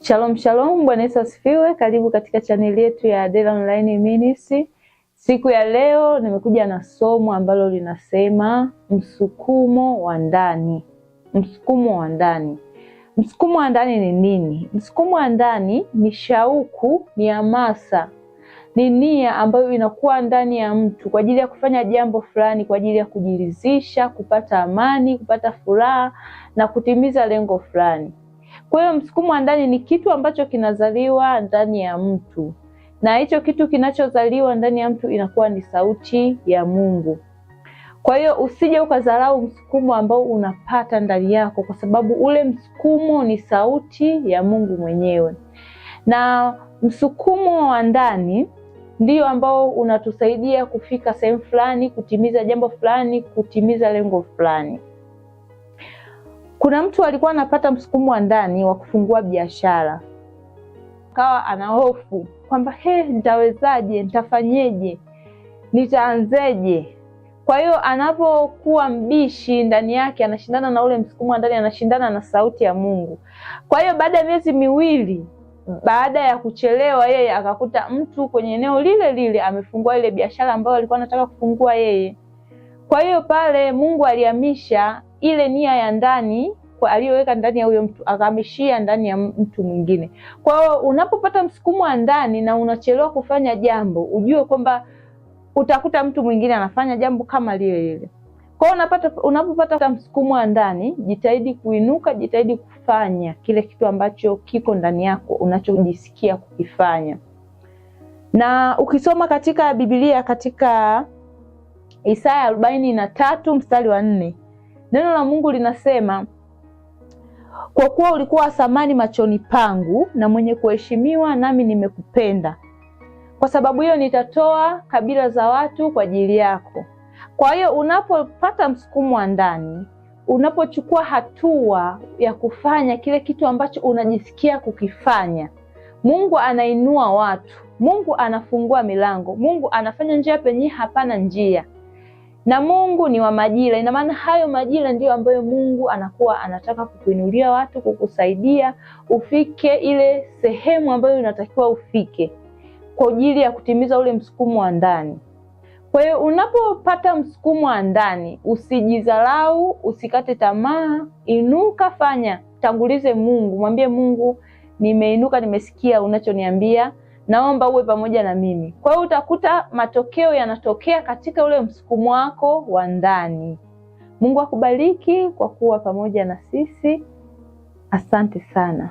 Shalom shalom, Bwana Yesu asifiwe. Karibu katika chaneli yetu ya Adela Online Ministry. Siku ya leo nimekuja na somo ambalo linasema msukumo wa ndani. Msukumo wa ndani. Msukumo wa ndani ni nini? Msukumo wa ndani ni shauku, ni hamasa, ni nia ambayo inakuwa ndani ya mtu kwa ajili ya kufanya jambo fulani, kwa ajili ya kujiridhisha, kupata amani, kupata furaha na kutimiza lengo fulani. Kwa hiyo msukumo wa ndani ni kitu ambacho kinazaliwa ndani ya mtu, na hicho kitu kinachozaliwa ndani ya mtu inakuwa ni sauti ya Mungu. Kwa hiyo usije ukadharau msukumo ambao unapata ndani yako, kwa sababu ule msukumo ni sauti ya Mungu mwenyewe. Na msukumo wa ndani ndio ambao unatusaidia kufika sehemu fulani, kutimiza jambo fulani, kutimiza lengo fulani. Kuna mtu alikuwa anapata msukumo wa ndani wa kufungua biashara, akawa ana hofu kwamba he, nitawezaje? Nitafanyeje? Nitaanzeje? Kwa hiyo anapokuwa mbishi ndani yake, anashindana na ule msukumo wa ndani, anashindana na sauti ya Mungu. Kwa hiyo baada ya miezi miwili, baada ya kuchelewa, yeye akakuta mtu kwenye eneo lile lile amefungua ile biashara ambayo alikuwa anataka kufungua yeye. Kwa hiyo pale Mungu alihamisha ile nia ya ndani aliyoweka ndani ya huyo mtu, akahamishia ndani ya mtu mwingine. Kwa hiyo unapopata msukumo wa ndani na unachelewa kufanya jambo, ujue kwamba utakuta mtu mwingine anafanya jambo kama lile lile. Kwa hiyo unapopata msukumo wa ndani, jitahidi kuinuka, jitahidi kufanya kile kitu ambacho kiko ndani yako unachojisikia kukifanya. Na ukisoma katika Biblia katika Isaya 43 mstari wa 4, neno la Mungu linasema, kwa kuwa ulikuwa thamani machoni pangu na mwenye kuheshimiwa, nami nimekupenda. Kwa sababu hiyo nitatoa kabila za watu kwa ajili yako. Kwa hiyo unapopata msukumo wa ndani, unapochukua hatua ya kufanya kile kitu ambacho unajisikia kukifanya, Mungu anainua watu, Mungu anafungua milango, Mungu anafanya njia penye hapana njia. Na Mungu ni wa majira. Ina maana hayo majira ndiyo ambayo Mungu anakuwa anataka kukuinulia watu, kukusaidia ufike ile sehemu ambayo unatakiwa ufike kwa ajili ya kutimiza ule msukumo wa ndani. Kwa hiyo unapopata msukumo wa ndani, usijidharau, usikate tamaa, inuka, fanya, tangulize Mungu, mwambie Mungu, nimeinuka, nimesikia unachoniambia, naomba uwe pamoja na mimi. Kwa hiyo utakuta matokeo yanatokea katika ule msukumo wako wa ndani. Mungu akubariki kwa kuwa pamoja na sisi. Asante sana.